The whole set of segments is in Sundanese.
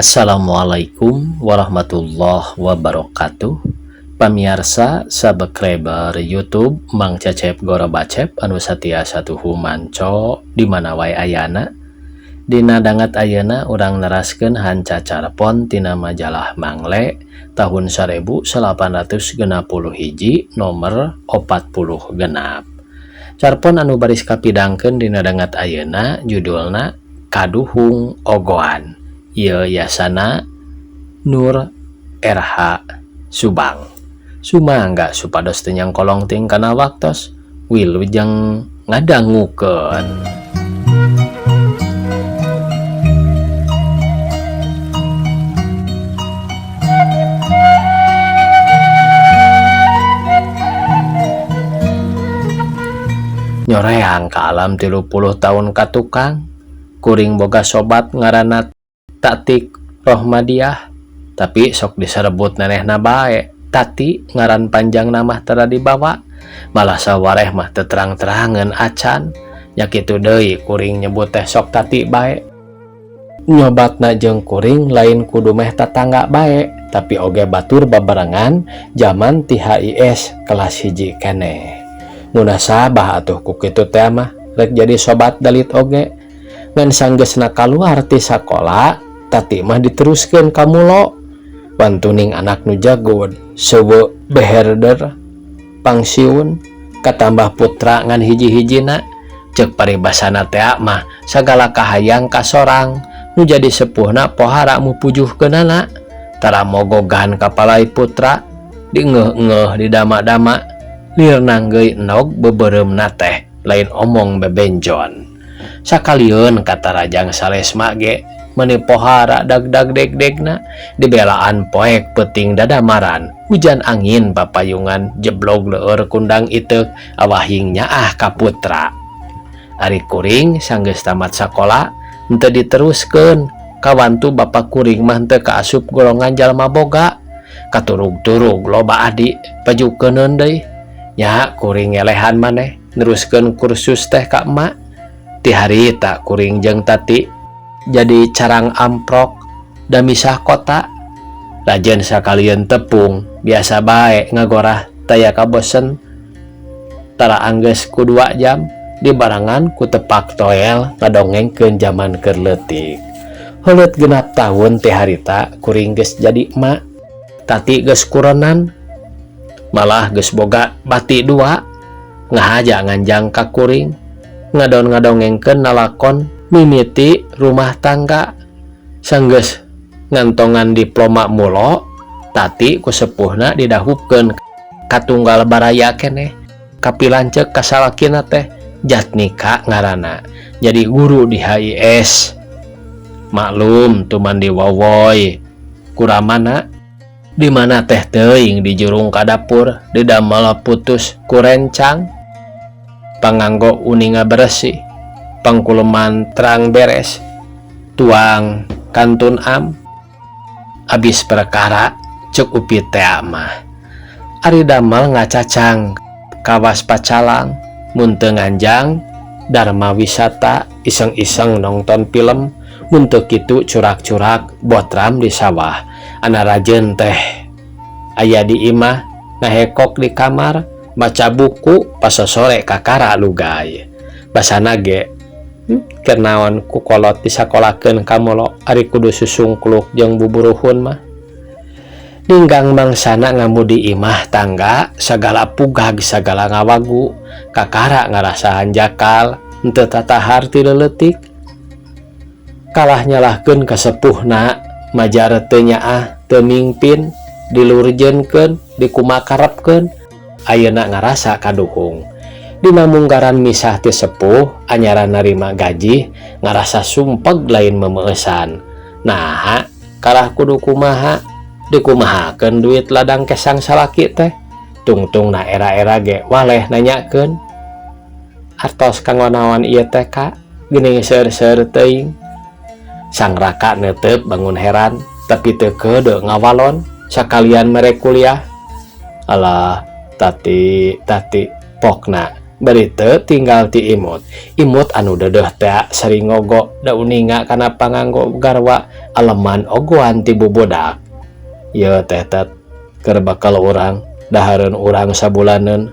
Assalamualaikum warahmatullahi wabarakatuh. Pamiarsa subscriber YouTube Mang Cecep Gorobacep anu satia satuhu manco di mana wae ayana. Dina danget ayeuna urang neraskeun hanca carpon tina majalah Mangle tahun 1861 nomor 46. Carpon anu baris kapidangkeun dina danget ayeuna judulna Kaduhung Ogoan. Ieu yasana Nur RH Subang. Sumangga supados teu nyangkolong ting kana waktos wilujeng ngadangukeun. Nyoreang ka alam 30 tahun ka tukang, kuring boga sobat ngaranna Tatik Rohmadiah, tapi sok diserebut nenehna bae. Tati ngaran panjang nama tara dibawa, malah sawareh mah teu terang-terangeun acan. Nya kitu deui kuring nyebut teh sok Tati bae. Nyobatna jeung kuring lain kudu meh tatangga bae, tapi oge batur babarengan zaman ti HIS kelas 1 keneh. Munasabah atuh ku kitu teh mah rek jadi sobat dalit oge. Ngan sanggeusna kaluar ti sakola, Tati mah diteruskeun ka mulo. Wantuning anak nu jagod, sewe beherder, pangsiun, katambah putra ngan hiji-hijina. Ceuk paribasana teh mah sagala kahayang kasorang, nu jadi sepuhna pohara mupujuhkeunana. Tara mogogan kapalai putra, diengeuh-engeuh didama-dama, lir nanggeui endog beubeuremna teh lain omong bebenjon. Sakalieun kata Rajang Salesma ge meuni pohara dag-dag deg-degna, dibelaan poek peuting dadamaran, hujan angin papayungan jeblog leueur kundang iteuk awahing nyaah ka putra. Ari kuring sanggeus tamat sakola henteu diteruskeun, kawantu bapa kuring mah henteu kaasup golongan jalma boga, katurug-turug loba adi pajukeuneun deui. Nya kuring ngelehan maneh neruskeun kursus teh ka emak. Ti harita kuring jeung Tati jadi carang amprok da misah kota. Rajen sakalieun tepung biasa bae ngagorah taya kabosen. Tara anggeus ku 2 jam dibarengan ku tepak toel ngadongengkeun jaman keur leutik. Heuleut genap tahun ti harita kuring geus jadi emak. Tati geus kuronan, malah geus boga bati 2. Ngahaja nganjang ka kuring ngadon-ngadongengkeun nalakon mimiti rumah tangga. Sanggeus ngantongan diploma mulo, Tati ku sepuhna didahupkeun katunggal baraya keneh. Kapilanceuk ka salakina teh Jatnika ngaranna, jadi guru di HIS. Maklum tuman diwowoy kuramana di mana teh teuing dijurung ka dapur didamel putus kurencang, panganggo uninga beresih, pangkuleman terang beres, tuang kantun am. Abis perkara ceuk upi teh mah. Ari damel ngacacang kawas pacalang, mun teu nganjang dharma wisata iseng-iseng nonton film, mun teu kitu curak-curak botram di sawah. Ana rajeun teh aya di imah ngahekok di kamar maca buku pasosore kakara lugay. Basana ge kenaon ku kolot disakolakeun ka molo ari kudu susungkluk jeung buburuhun mah. Ninggang mangsana ngamudi imah tangga sagala pugag sagala ngawagu, kakara ngarasa hanjakal henteu tatahar ti leuletik. Kalah nyalahkeun ka sepuhna majar teu nyaah teu mingpin, dilurjeunkeun dikumakarepkeun, ayeuna ngarasa kaduhung. Dina munggaran misah ti sepuh anyaran narima gaji ngarasa sumpeg lain memeusan. Naha kalah kudu kumaha dikumahakeun duit ladang kesang salaki teh. Tungtungna era-era ge waleh nanyakeun. Artos kanggo naon ieu teh ka geuning seur-seur teuing. Sang raka neuteup bangun heran tapi teu keudeu ngawalon sakalian mere kuliah. Alah Tati Tati pokna Bari teu tinggal ti imut. Imut anu deudeuh tea sering ngogo da uninga kana panganggo garwa aleman ogoan ti bubudak. Ieu teh tet keur bakal urang dahareun urang sabulaneun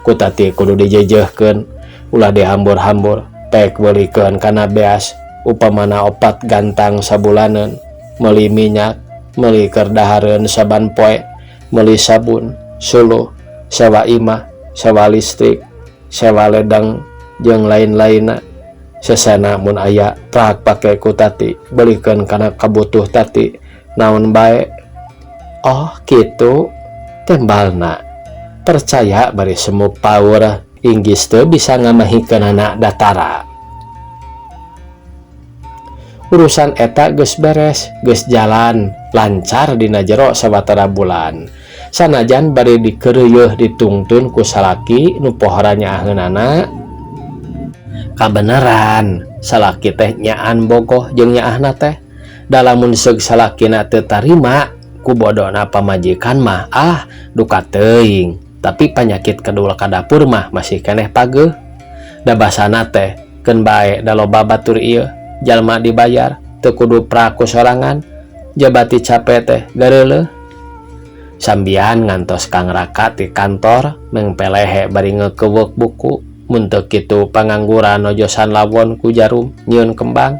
ku Tati kudu dijeujeuhkeun ulah dihambur-hambur pek beulikeun kana beas upamana opat gantang sabulaneun meuli minyak meuli keur dahareun saban poe meuli sabun suluh sewa imah sewa listrik sewa ledeng jeung lain-lainna sesana mun aya prak pake ku Tati beulikeun kana kabutuh Tati naon bae oh kitu tembalna percaya bari semu paur inggis teu bisa ngamahikeunana datara. Urusan eta geus beres geus jalan lancar dina jero sawatara bulan sanajan bari dikeureuyeih ditungtun ku salaki nu pohara nyaaheunana kabeneran salaki teh nyaan bogoh jeung nyaahna teh da lamun seug salakina teu tarima ku bodona pamajikan mah ah duka teuing tapi panyakit kedul ka dapur mah masih keneh pageuh da basana teh keun bae da loba batur ieu jalma dibayar teu kudu prak ku sorangan jabati cape teh gareuleuh sambian ngantos Kang Raka ti kantor mengpelehe bari ngekewek buku mun teu kitu pangangguran nojosan lawon ku jarum nyieun kembang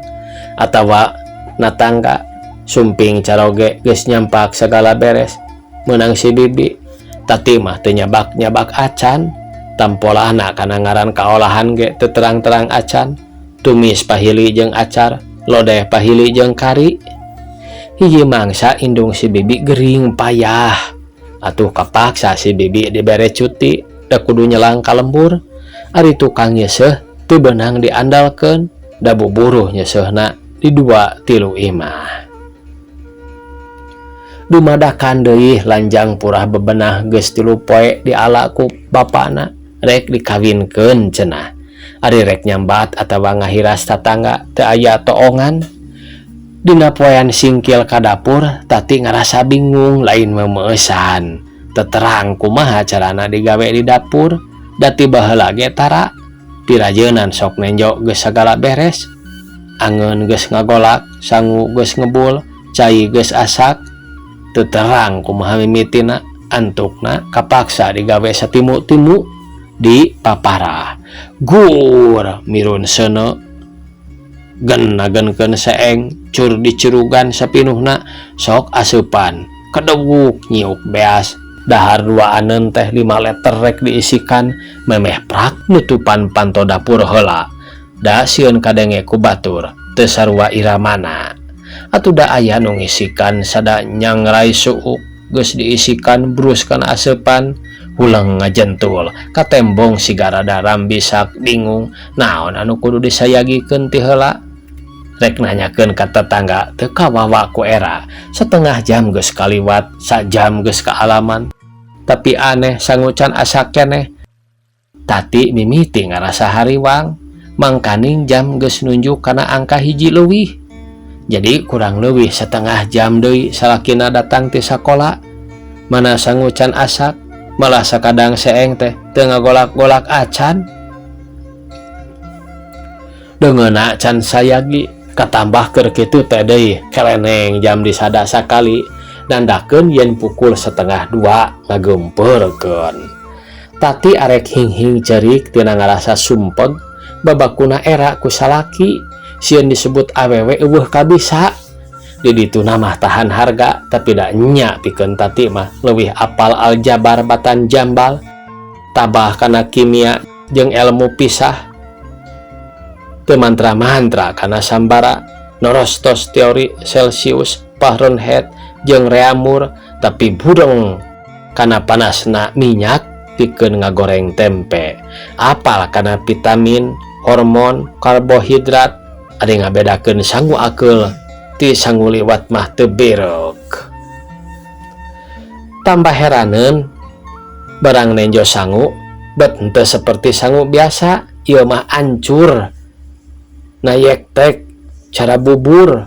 atawa natangga sumping caroge geus nyampak sagala beres meunang si bibi Tati mah teu nyabak-nyabak acan tampolahna kana ngaran kaolahan ge teu terang-terang acan tumis pahili jeung acar lodeh pahili jeung kari hiji mangsa indung si bibi gering payah atuh kapaksa si bibi dibere cuti da kudu nyelang ka lembur ari tukang nyeuseuh teu beunang diandalkeun da buburuh nyeuseuhna di dua tilu imah dumadakan deui lanjang purah bebenah geus tilu poe diala ku bapana rek dikawinkeun cenah ari rek nyambat atawa ngahiras tatangga teu aya toongan dina poean singkil ka dapur Tati ngarasa bingung lain memeusan teterang kumaha carana digawe di dapur da ti baheula ge tara pirajeunan sok nenjo geus sagala beres angeun geus ngagolak sangu geus ngebul cai geus asak teu terang kumaha mimitina antukna kapaksa digawe satimu-timu di paparah gur mirun seuneu gen nagenkeun seeng cur dicurugan sapinuhna sok asupan kedewuk nyiuk beas dahar duaaneun teh 5 liter rek diisikan memeh prak nutupan panto dapur heula da sieun kadenge ku batur teu sarua iramana atuh da aya nu ngisikan sada nyangrai suuk geus diisikan brus kana aseupan huleng ngajentul katembong siga rada rambisak bingung naon anu kudu disayagikeun ti heula rek nanyakeun ka tetangga teu kawawa ku era setengah jam geus kaliwat sajam geus kaalaman tapi aneh sangu can asak keneh Tati mimiti ngarasa hariwang mangkaning jam geus nunjuk kana angka hiji leuwih jadi kurang leuwih setengah jam deui salakina datang ti sakola mana sangu can asak malah sakadang seeng teh teu ngagolak-golak acan deungeunna can sayagi katambah keur kitu teh deui keleneng jam disada sakali nandakeun yen pukul setengah dua ngagempeurkeun Tati arek hinghing cerik tina ngarasa sumpeg babakuna era ku salaki sieun disebut awewe eueuh kabisa di dituna mah tahan harga tapi da nya pikeun Tati mah leuwih apal aljabar batan jambal tabah kana kimia jeung ilmu pisah teu mantra-mantra kana sambara norostos teori Celsius Fahrenheit jeung Reaumur tapi bureng kana panasna minyak pikeun ngagoreng tempe apal kana vitamin hormon karbohidrat ari ngabedakeun sangu akeul ti sangu liwat mah teu berek tambah heraneun barang nenjo sangu bet henteu seperti sangu biasa ieu mah ancur nayektek cara bubur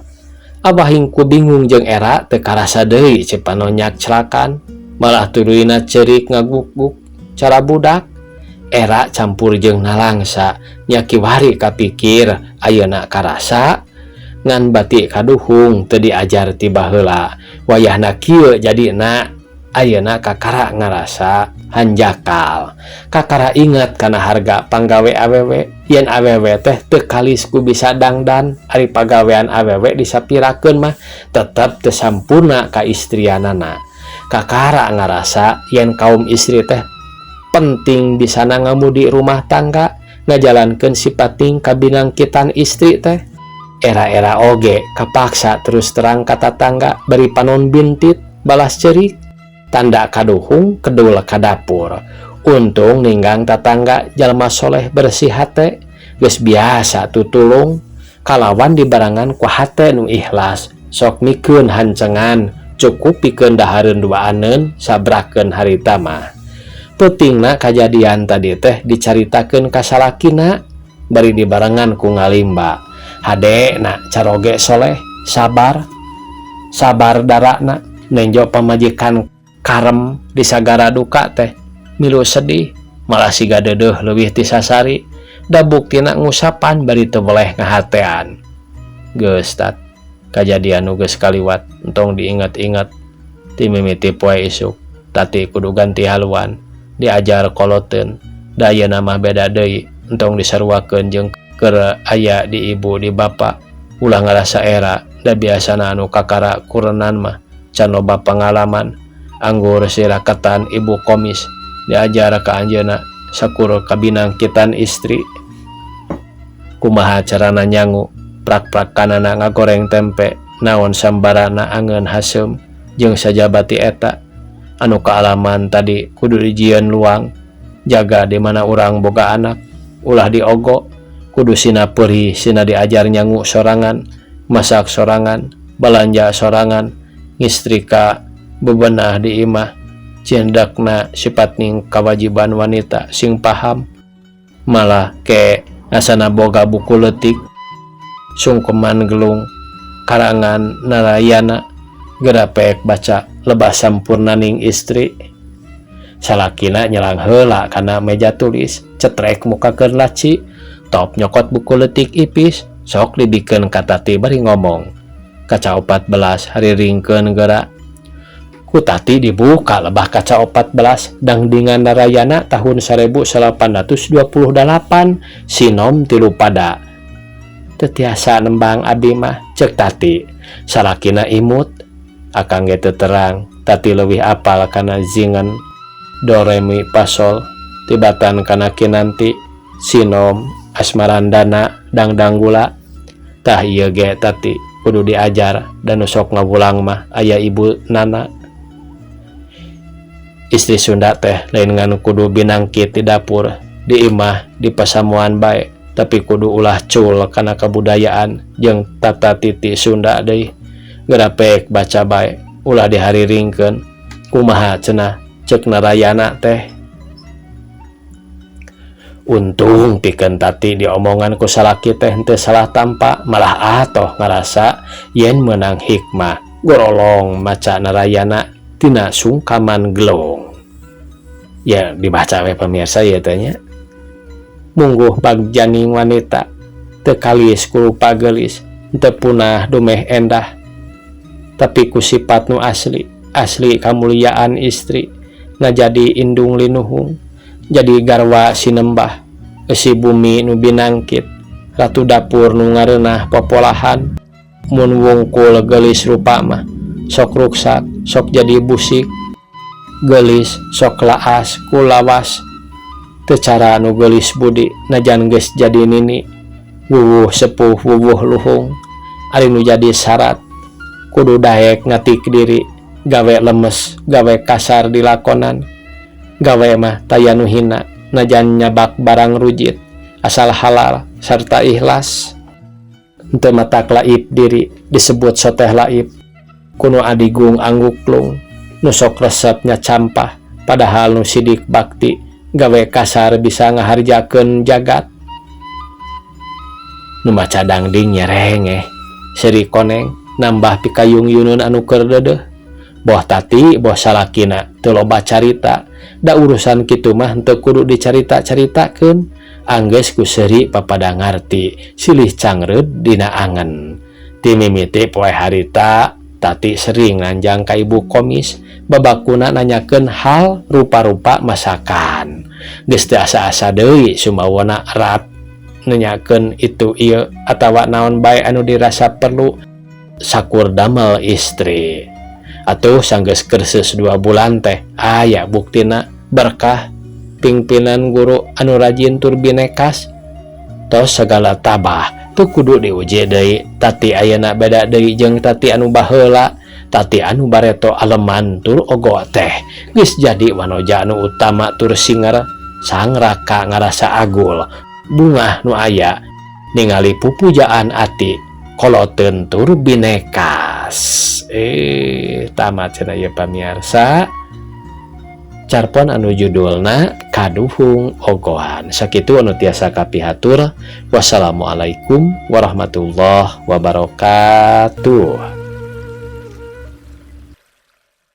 abah hingku bingung jeung era teu karasa deui cipanonyak celakan malah turuyna ceurik ngaguk-guk cara budak Era campur jeung nalangsa nya kiwari kapikir, ayeuna karasa. Ngan bati kaduhung teu diajar ti baheula, wayahna kieu jadina. Ayeuna kakara ngarasa hanjakal, kakara inget kana harga panggawe awewe, yen awewe teh teu kalis ku bisa dangdan. Ari pagawean awewe disapirakeun mah tetep teu sampurna kaistrianana. Kakara ngarasa yen kaum istri teh penting bisana ngamudi rumah tangga, ngajalankeun sipating kabinangkitan istri teh. Era-era oge kapaksa terus terang ka tatangga bari panon bintit balas cerik, tanda kaduhung kedul ka dapur. Untung ninggang tatangga jalma soleh, bersih hate, geus biasa tutulung kalawan dibarengan ku hate nu ikhlas, sok mikeun hancengan cukup pikeun dahareun duaaneun sabrakeun harita mah. Peutingna kajadian tadi teh dicaritakeun ka salakina bari dibarengan ku ngalimba. Hade na caroge soleh, sabar sabar darakna nenjo pamajikan karem di sagara duka teh milu sedih, malah siga deudeuh leuwih ti sasari, da buktina ngusapan bari teu weleh ngahatean. Geus tat, kajadian nu geus kaliwat entong diinget-inget. Ti mimiti poe isuk Tati kudu ganti haluan, diajar koloteun da ayeuna mah beda deui. Entong disaruakeun jeung keur aya di ibu di bapa, ulah ngarasa era, da biasana anu kakara kurenan mah can loba pangalaman. Anggur siraketan ibu komis diajar ka anjeunna sakur kabinangkitan istri, kumaha carana nyangu prak-prakanana ngagoreng tempe, naon sambarana angeun haseum, jeung sajabati eta. Anu kaalaman tadi kudu dijieun luang jaga di mana urang boga anak, ulah diogo, kudu sina peurih, sina diajar nyangu sorangan, masak sorangan, balanja sorangan, ngistrika, bebenah di imah. Cindakna sifatning kawajiban wanita sing paham. Malah ke asana boga buku leutik Sungkeman Gelung karangan Narayana, geura pek baca lebah sampurnaning istri. Salakina nyelang heula kana meja tulis, cetrek mukakeun laci, top nyokot buku leutik ipis, sok dibikeun ka Tati bari ngomong, "Kaca 14 hariringkeun geura." Ku Tati dibuka lebah kaca 14 Dangdingan Narayana tahun 1828, sinom tilu pada. "Teu tiasa nembang abi mah," cek Tati. Salakina imut, "Akang ge teu terang." Tati leuwih apal kana zingen do re mi fa sol tibatan kana kinanti, sinom asmarandana, dangdanggula. Tah, ieu ge Tati kudu diajar, dan nu sok ngawulang mah aya ibu nana. Istri Sunda teh lain ngan kudu binangkit di dapur, di imah, di pasamuan bae, tapi kudu ulah cul kana kabudayaan jeung tata titi Sunda deui. Geura pek baca bae, ulah dihariringkeun. Kumaha cenah cek Narayana teh? Untung pikeun Tati diomongan ku salaki teh henteu salah tampa, malah atoh ngarasa yen meunang hikmah gorolong maca Narayana tina Sungkaman Gelung. Ya, dibaca we pemirsa ya teh nya. Mungguh bagjaning wanita teu kalis ku rupa geulis, teu punah dumeh endah, tapi ku sifat nu asli asli kamuliaan istri ngajadi indung linuhung, jadi garwa sinembah, eusi bumi nu binangkit, ratu dapur nu ngareunah popolahan. Mun wungkul geulis rupa mah sok ruksak, sok jadi busik. Geulis sok laas ku lawas, teu cara nu geulis budi najan geus jadi nini, wuwuh sepuh wuwuh luhung. Ari nu jadi syarat kudu daek ngatik diri, gawe lemes, gawe kasar dilakonan. Gawe mah taya nu hina najan nyabak barang rujit, asal halal serta ikhlas. Henteu matak laib diri disebut soteh laib ku nu adigung angguklung, nu sok resep nyacampah, padahal nu sidik bakti gawe kasar bisa ngaharjakeun jagat. Nu maca dangding nyerengeh, seuri koneng nambah pikayung yunun anu keur deudeuh. Boh Tati boh salakina teu loba carita, da urusan kitu mah henteu kudu dicarita-caritakeun, anggeus ku seuri papada ngarti silih cangreud dina angen. Ti mimiti poe harita Tati sering nanjang ka ibu komis babakuna nanyakeun hal rupa-rupa masakan. Geus teu asa-asa deui sumawona erat nanyakeun itu ieu atawa naon bae anu dirasa perlu sakur damel istri. Atuh sanggeus kursus 2 bulan teh aya buktina berkah pingpinan guru anu rajin tur binekas. Tos sagala tabah teu kudu diuji deui. Tati ayeuna beda deui jeung Tati anu baheula. Tati anu bareto aleman tur ogo teh geus jadi wanoja anu utama tur singer. Sang raka ngarasa agul bungah nu aya ningali pupujaan ati koloteun tur binekas. Tamat cenah ieu pamiarsa carpon anu judulna Kaduhung Ogohan. Sakitu anu tiasa kapihatur. Wassalamualaikum warahmatullahi wabarakatuh.